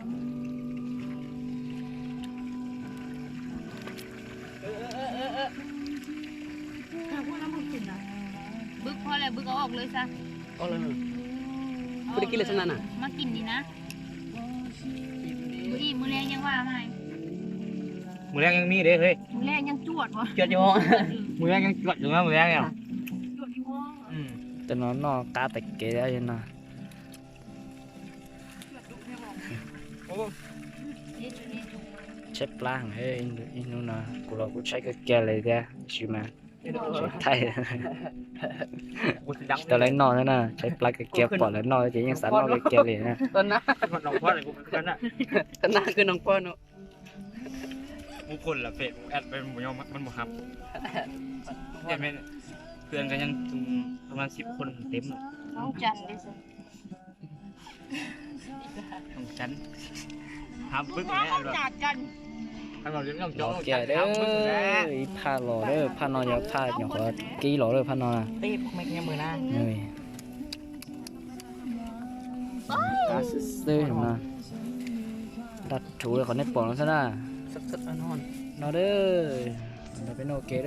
Mus leej yeej mi de, mus leej yeej cuam, mus leej yeej cuam, mus leej yeej. Cov no noj qab tag kev no. Tshaib plab heev, ib hnub no kuv los kuv tshaib kawg kiag li thiab, tsis mas thaij tsis tau lawv noj thiab na, tshaib plab kawg kiag, pom lawv noj ces yeej xav noj kawg kiag li na. Los kiag, ib phaj los lawm, phaj no yog phaj nyuam qhuav kib los lawm phaj no. Xwb xwb no, daj rhuv li qhov nej pom no xwb na. No, peb noj ua ke,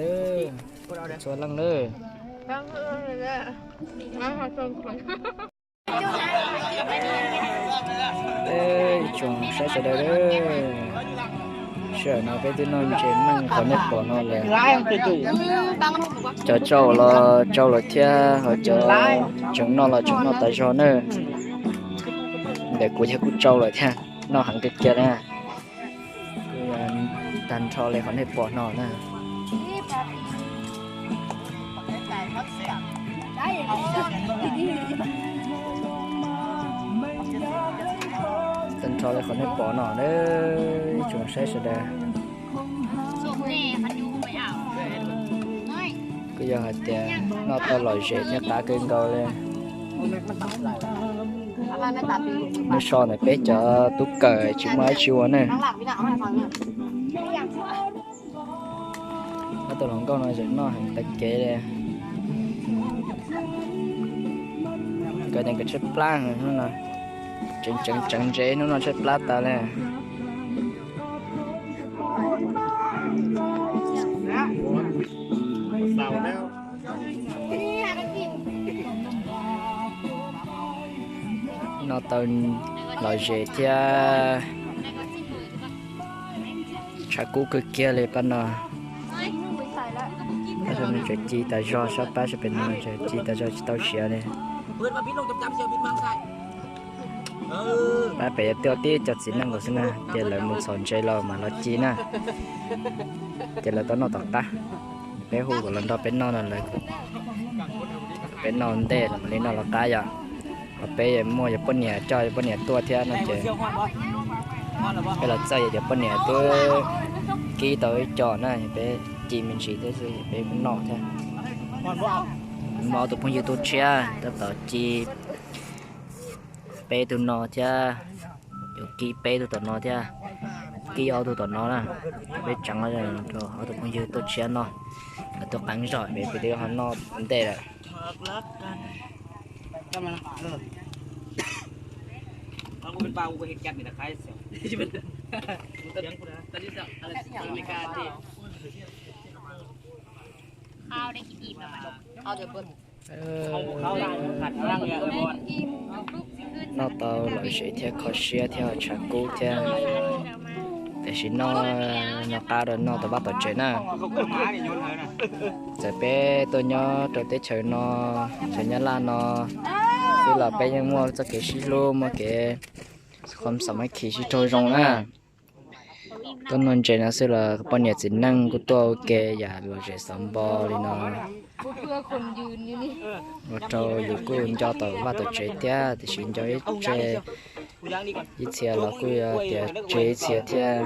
txhua leej lawm. Ib tsoom saib sawv daws, sij hawm no peb twb noj ntses meej qhov nej pom no lawm. Cov tsau los tsau lawm thiab, ho cov tseem noj los tseem noj tas zog na. Ntawm kuv yog kuj tsau lawm thiab, noj heev tiag tiag na. Tag nrho li qhov nej pom no na. Tag nrho li qhov nej pom no na, ib tsoom saib sawv daws. Kuj yog hais tias noj tau lom zem thiab qab kawg nkaus li. Hnub so ntawm peb cov tub kawm tsis muaj dab tsi ua ne. Ob tug hluas nkauj no tseem noj heev tag kev li. Nkawd tias nkawd tshaib plab hnub no, tseem tseem tseev ntses hnub no tshaib plab tas li. Noj tau lom zem thiab tshav kub kawg kiag li pab no. Pab sab no tseem ci tas zog, sab pab sab pem no tseem ci tas zog tsis tau siav li. Pab pem yog tuaj tib co txiv neej nkaus xwb na, ces lawv mus txhom ntses los mas los ci na, ces lawv tau noj tom qab. Peb hu kom los nrog peb noj no lawv, peb noj ntej mam li noj los qab yom. Ho peb muaj cov poj niam coj cov poj niam tuaj thiab no ces peb los txog ces cov poj niam twb kib tau ib co na, peb ci me ntsis thiab xwb peb kuj noj thiab. Muaj ob tug phooj ywg tuaj tshiab tab tom ci peb tug no thiab, yuav kib peb tug tom no thiab, kib ob tug tom no na. Peb tseev rau ob tug phooj ywg tuaj tshiab noj, lawv tuaj qeeb zog peb twb ho noj ntej lawm. Noj tau lom zem thiab kho siab thiab tshav kub thiab, tiam sis noj noj qab rau noj tom vaj tom tsev na. Txawm peb tuaj nyob rau teb chaws no, teb chaws Nyab Laj no xwb los peb yeej muaj txoj kev sib hlub, muaj kev kho xav mab khi sib raug zoo na. Tuaj noj ntses no xwb los poj niam txiv neej kuj tuaj ua ke yam lom zem xov npo li no. Ua rau yus kuj nco tom vaj tom tsev thiab, tiam sis nco ib tse ib txhia los kuj yog tias tse ib txhia thiab.